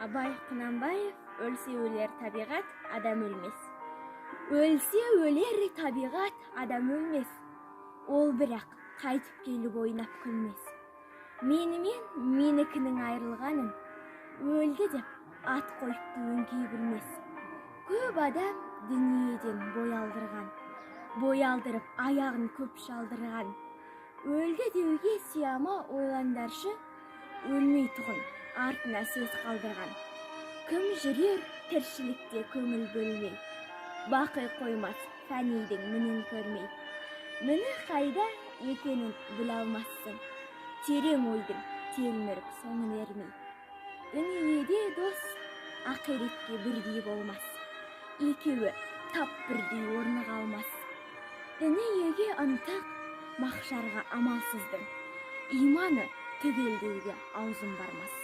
Абай Құнанбаев, «Өлсе өлер табиғат, адам өлмес». Өлсе өлер табиғат, адам өлмес. Ол бірақ қайтып келіп ойнап күлмес. Менімен менікінің айырылғанын өлді деп ат қойыпты өңкей білмес. Көп адам дүниеден бой алдырған, бой алдырып аяғын көп шалдырған. Өлді деуге сияма, ойландаршы, өлмей тұғын артына сөз қалдырған. Кім жүрер тіршілікте көңіл бөлмей, бақи қоймас фәнидің мінін көрмей. Міні қайда екенін біле алмассың, терең ойдың телміріп соңын ермей. Дүниеде дос ақиретке бірдей болмас, екеуі тап бірдей орныға алмас. Дүниеге ынтық, махшарға амалсыздың иманы түгел деуге аузым бармас.